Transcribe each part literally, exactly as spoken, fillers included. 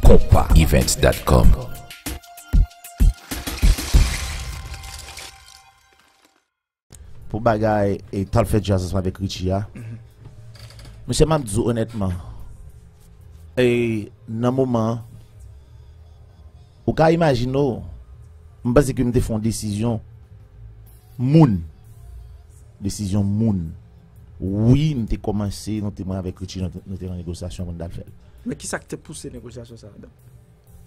Konpa Events dot com. Pou bagay e t al fè djaz ansanm avèk Richie a. Mesye, m ap di w onètman, e nan moman an, ou ka imajine w, m panse ke m te fè yon desizyon moun. Desizyon moun. Wi, m te kòmanse, nou te, mwen avèk Richie, nou te, nou te nan negosyasyon pou n t al fè l. Men kisa k te pouse negosyasyon sa a?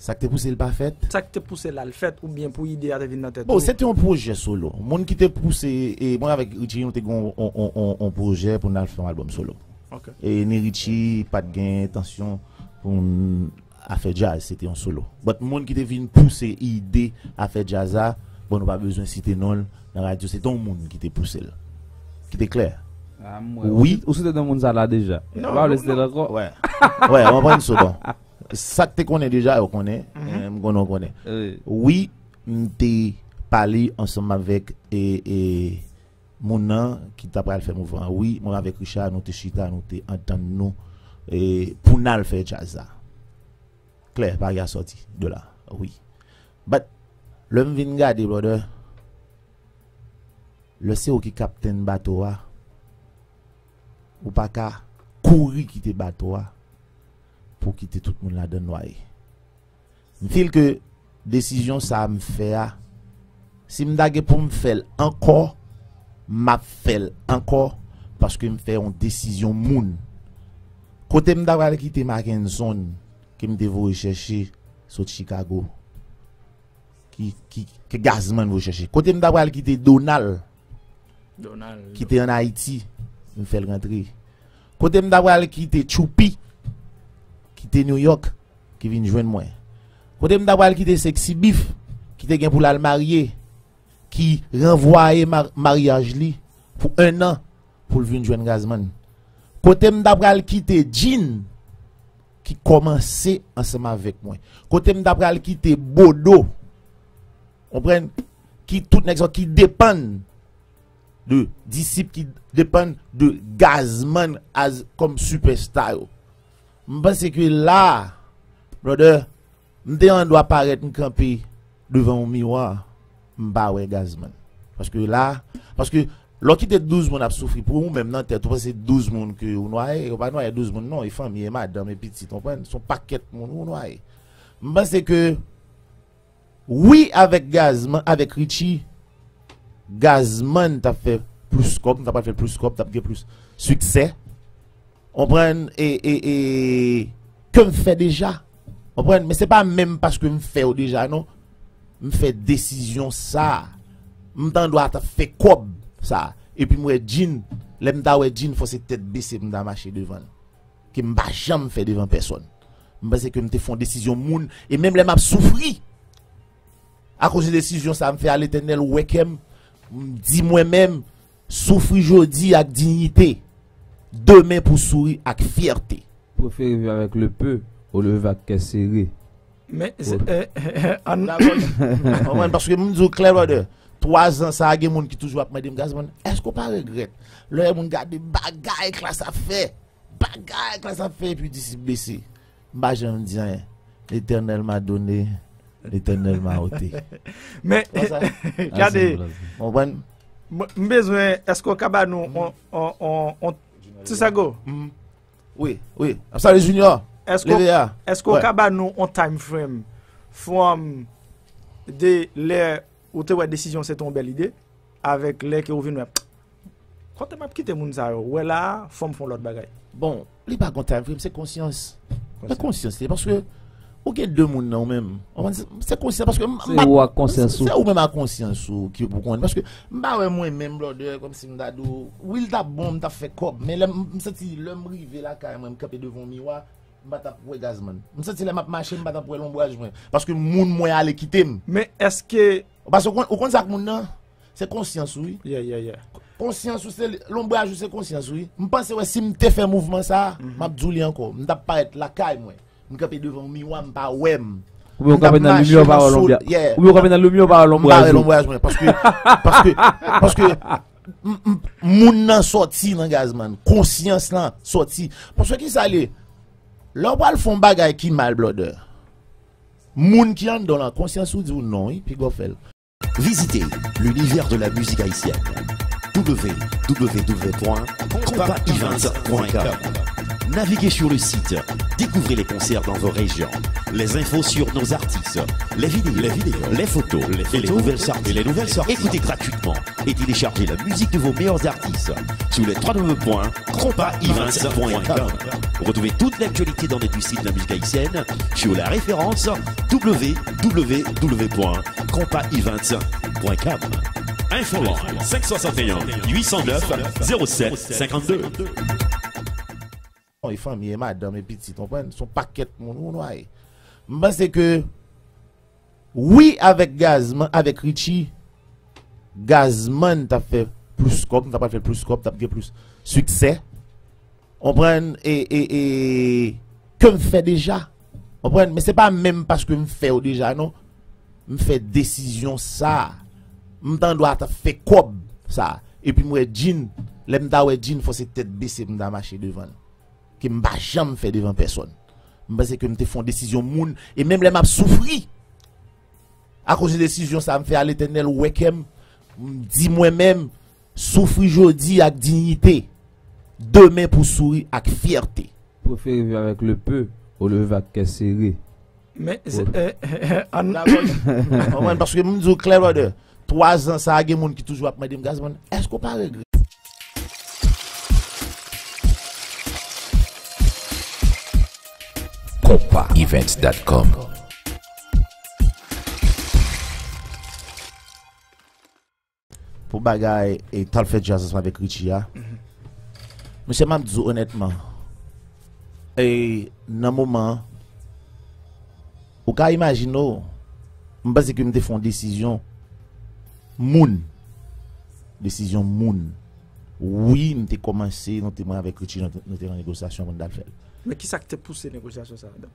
Sa k te pouse l pa fèt? Sa k te pouse l al fèt oubyen pou ide a te vin nan tèt ou? Bon, se te yon pwojè solo. Moun ki te pouse, e mwen avèk Richie, nou te gen yon, yon, yon, yon, yon pwojè pou n al fè yon albòm solo. Ok. E ni Richie pa t gen entansyon pou n afè djaz, se te yon solo. But moun ki te vin pouse ide afè djaz la, bon, nou pa bezwen site non l nan radyo, se te yon moun ki te pouse l. Ki te klè. Ah, m wè. Wi. Ou site, ou site non moun sa la deja. Non, ou pa vle site l ankò? Wè. Wè, w konprann, so bon. Sa k te konnen deja, yo konnen. Mhm. Eh, m konnen, w konnen. Wi. Wi, m te pale ansanm avèk, e, e, moun nan ki ta pral fè mouvman an. Wi, mwen avèk Richard, nou te chita, nou te antann nou, e, pou n al fè djaz la. Klè, pa gen sòti de la. Wi. But, lè m vin gade, brother, lè se ou ki kaptenn bato a, ou pa ka kouri kite bato a pou kite tout moun ladan nwaye. M feel ke desizyon sa a m fè a, si m ta gen pou m fè l ankò, m ap fè l ankò, paske m fè yon desizyon moun. Kote m ta pral kite Mackenson, ke m te voye chèche sot Chicago, ki, ki, ke Gazman voye chèche. Kote m ta pral kite Donald, Donald. Ki te ann Ayiti, m fè l rantre. Kote m ta pral kite Tchoupi, ki te New York, ki vin jwenn mwen. Kote m ta pral kite Sexy Beef, ki te gen pou l al marye, ki ranvwaye ma-, maryaj li pou ennan pou l vin jwenn Gazman. Kote m ta pral kite Jean, ki kòmanse ansanm avèk mwen. Kote m ta pral kite Bodo, konprann, ki tout nèg sa ki depann de disip, ki depann de Gazman as kòm sipèsta yo. M panse ke la, brother, m te andwa parèt m kanpe devan yon miwa, m pa wè Gazman. Paske la, paske lè w kite douz moun ap soufri pou ou menm nan tèt ou, panse douz moun ke ou nwaye, ou pa nwaye douz moun non, e fanmi, e madanm, e pitit, w konprann? Se yon pakèt moun ou nwaye. M panse ke wi, avèk Gazman, avèk Richie, Gazman t ap fè plis kòb, m t ap fè plis kòb, t ap gen plis siksè. Konprann? E, e, e, ke m fè deja. Konprann? Men se pa menm paske m fè yo deja, non. M fè desizyon sa a. M t andwa t ap fè kòb sa a. Epi m wè Jean, lè m ta wè Jean, fò se tèt bese pou m ta mache devan l. Ke m pa janm fè devan pèsòn. M panse ke m te fè yon desizyon moun, e menm lè m ap soufri, akoz de desizyon sa a m fè a, Letènèl wè kè m, m di mwen menm, soufri jodi ak diyite, demen pou souri ak fyète. Prefere viv avec le peu au lieu vivre avec cœur serré. Men, se, eh, eh, an Dakò. Konprann? Paske m di w klè, brother, twa zan sa a, gen moun ki toujou ap mande m, Gazman, èske w pa regrèt lè moun gade bagay Klass ap fè? Bagay Klass ap fè epi disip bese. M pa janm di anyen. L'Éternel m'a donné, l'Éternel m'a ôté. Men, gade, konprann? M bezwen, èske w ka ba nou on, on, on, on ti sago? Wi, wi. Ap salye Junior. Èske w, èske w ka ba nou on time frame from de lè ou te wè desizyon se te yon bèl ide, avèk lè ke ou vin wè, kote m ap kite moun sa yo? Ou wè la a, fò m fè yon lòt bagay. Bon, li pa gon time frame, se konsyans. Men konsyans li, paske ou gen de moun nan ou menm. Ou konprann? Se, se konsyans, paske m, se ou ak konsyans ou. Se ou menm ak konsyans ou ki pou konnen. Paske m pa wè mwen menm, brother, kòmsi m ta di w, wi, l t ap bon, m t ap fè kòb, men lè m, m santi lè m rive lakay mwen, m kanpe devan yon miwa, m pa t ap wè Gazman. M santi lè m ap mache, m pa t ap wè lonbraj mwen. Paske moun mwen ale kite m. Men èske Paske ou konn, ou konn sa k moun nan? Se konsyans ou, wi. Yeah, yeah, yeah. Konsyans ou se li, lonbraj ou se konsyans ou, wi. M panse wè si m te fè mouvman sa a, m ap di w li ankò. M t ap parèt lakay mwen. M kanpe devan yon miwa, m pa wè m. Oubyen ou kanpe nan limyè, ou pa wè lonbraj. Yeah. Oubyen ou kanpe nan limyè, ou pa wè lonbraj ou. M pa wè lonbraj mwen. Paske, paske, m, m, moun nan sòti nan Gazman. Konsyans lan sòti. Paske ki sa l ye? Lè w pral fè yon bagay ki mal, brother, Moun ki anndan w lan, konsyans ou di w non, wi, piga w fè l. Visitez l'univers de la musique haïtienne. W W W point compas events point com. Naviguez sur le site, découvrez les concerts dans vos régions, les infos sur nos artistes, les vidéos, les vidéos, les photos, les photos et les nouvelles sorties. Et les nouvelles sorties. Écoutez gratuitement et téléchargez la musique de vos meilleurs artistes sur le trois W W W point compas events point com. Retrouvez toute l'actualité dans l'industrie de la musique haïtienne sur la référence W W W point compas events point com. Infoline cinq soixante et un huit cent neuf zéro sept cinquante-deux. Bon, e fanmi, e madanm, e pitit, w konprann? Se yon pakèt moun, ou nwaye. M panse ke, wi, avèk Gazman, avèk Richie, Gazman t ap fè plis kòb, m ta pral fè plis kòb, t ap gen plis siksè. W konprann? E, e, e, ke m fè deja. W konprann? Men se pa menm paske m fè yo deja, non. M fè desizyon sa. M t andwa t ap fè kòb sa. Epi m wè Djinn, lè m ta wè Djinn, fò se tèt bese m ta mache devan l. Ke m pa janm fè devan pèsòn. M panse ke m te fè yon desizyon moun, e menm lè m ap soufri, akoz de desizyon sa m fè a, Letènèl wè kè m, m di mwen menm, soufri jodi ak diyite, demen pou souri ak fyète. Prefere viv avec le peu au lieu de vivre avec kè sere. Men, se, eh, eh, an Dakò. Konprann? Paske m di w klè, brother, twa zan sa a, gen moun ki toujou ap mande m, Gazman, èske w pa regrèt? Compas Events dot com. Pou bagay e t al fè djaz ansanm avèk Richie a. Mesye, m ap di w onètman, e nan moman an, ou ka imajine w, m panse ke m te fè yon desizyon moun. Desizyon moun. Wi, m te kòmanse, nou te, mwen avèk Richie, nou te, nou te nan negosyasyon pou n t al fè l. Men kisa k te pouse negosyasyon sa a?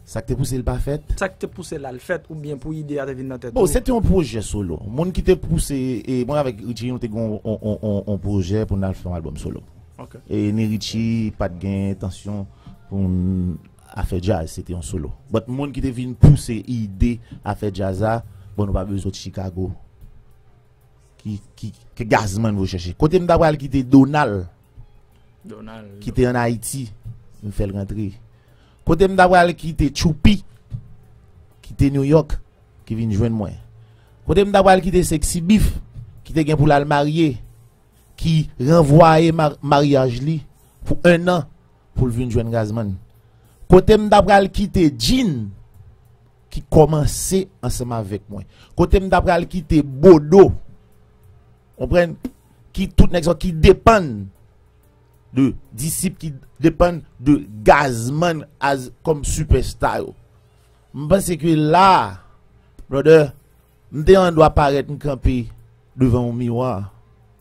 Sa k te pouse l pa fèt? Sa k te pouse l al fèt oubyen pou ide a te vin nan tèt ou? Bon, se te yon pwojè solo. Moun ki te pouse, e mwen avèk Richie, nou te gen yon, yon, yon, yon, yon pwojè pou n al fè yon albòm solo. Ok. E ni Richie pa t gen entansyon pou n a fè djaz, se te yon solo. But moun ki te vin pouse ide a fè djaz la, bon, nou pa bezwen sot Chicago. Ki, ki, ke Gazman voye chèche. Kote m ta pral kite Donald, Donald, ki te ann Ayiti, m fè l rantre. Kote m ta pral kite Tchoupi, ki te New York, ki vin jwenn mwen. Kote m ta pral kite Sexy Beef, ki te gen pou l al marye, ki ranvwaye ma-, maryaj li pou en an pou l vin jwenn Gazman. Kote m ta pral kite Djinn, ki kòmanse ansanm avèk mwen. Kote m ta pral kite Bodo, konprann, ki tout nèg sa ki depann de disip, ki depann de Gazman as kòm sipèsta yo. M panse ke la, brother, m te andwa parèt m kanpe devan yon miwa,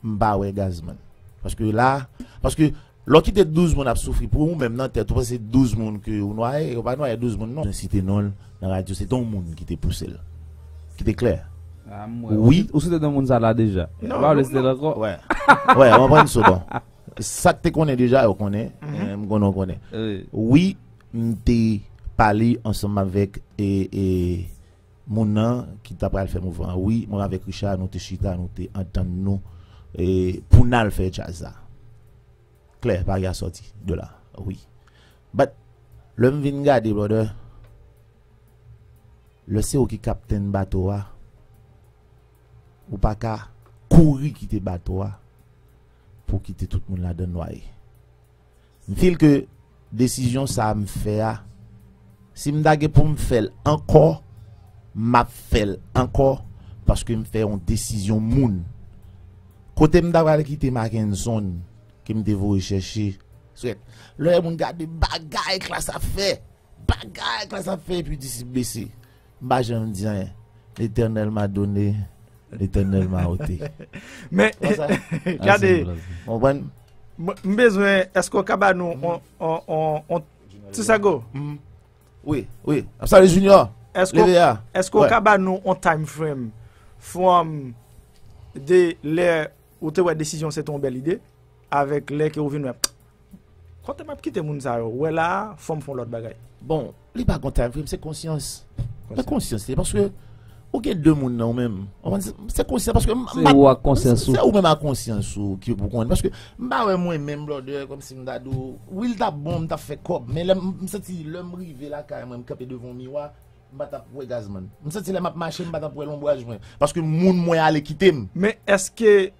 m pa wè Gazman. Paske la, paske lè w kite douz moun ap soufri pou ou menm nan tèt ou, panse douz moun ke ou nwaye, ou pa nwaye douz moun non. Mwen site non l nan radyo, se te yon moun ki te pouse l. Ki te klè. Ah, m wè. Wi. Ou site, ou site non moun sa la deja. Non, ou pa vle site l ankò? Wè. Wè, w konprann so bon. Sa k te konnen deja, yo konnen. Mhm. Eh, m konnen, w konnen. Wi. Wi, m te pale ansanm avèk, e, e, moun nan ki ta pral fè mouvman an. Wi, mwen avèk Richard, nou te chita, nou te antann nou, e, pou n al fè djaz la. Klè, bagay a sòti de la. Wi. But, lè m vin gade, brother, lè se ou ki kaptenn bato a, ou pa ka kouri kite bato a pou kite tout moun ladan nwaye. M feel ke desizyon sa a m fè a, si m ta gen pou m fè l ankò, m ap fè l ankò, paske m fè yon desizyon moun. Kote m ta pral kite Mackenson, ke m te voye chèche, swèt. Lè moun gade bagay Klass ap fè, bagay Klass ap fè, epi disip bese. M pa janm di anyen. L'Éternel m'a donné, l'Éternel m'a ôté. Men, gade, konprann? M, m bezwen, èske w ka ba nou on, on, on, on ti sago? Wi, wi. Ap salye Junior. Èske, leve a. Èske w ka ba nou on time frame from de lè ou te wè desizyon se te yon bèl ide, avèk lè ke ou vin wè, kote m ap kite moun sa yo? Wè la, fò m fè yon lòt bagay. Bon, li pa gon time frame, se konsyans. Men konsyans li, paske ou gen de moun nan ou menm. Ou konprann? Se konsyans, paske m- Se ou ak konsyans ou. Se ou menm ak konsyans ou ki pou konn. Paske m pa wè mwen menm blòdè kòmsi m ta di w, wi l t ap bon, m t ap fè kòb, men lè m m santi lè m rive lakay mwen, m kanpe devan yon miwa, m pa t ap wè gazman. M santi lè m ap mache, m pa t ap wè lonbraj mwen. Paske moun mwen ale kite m. Men èske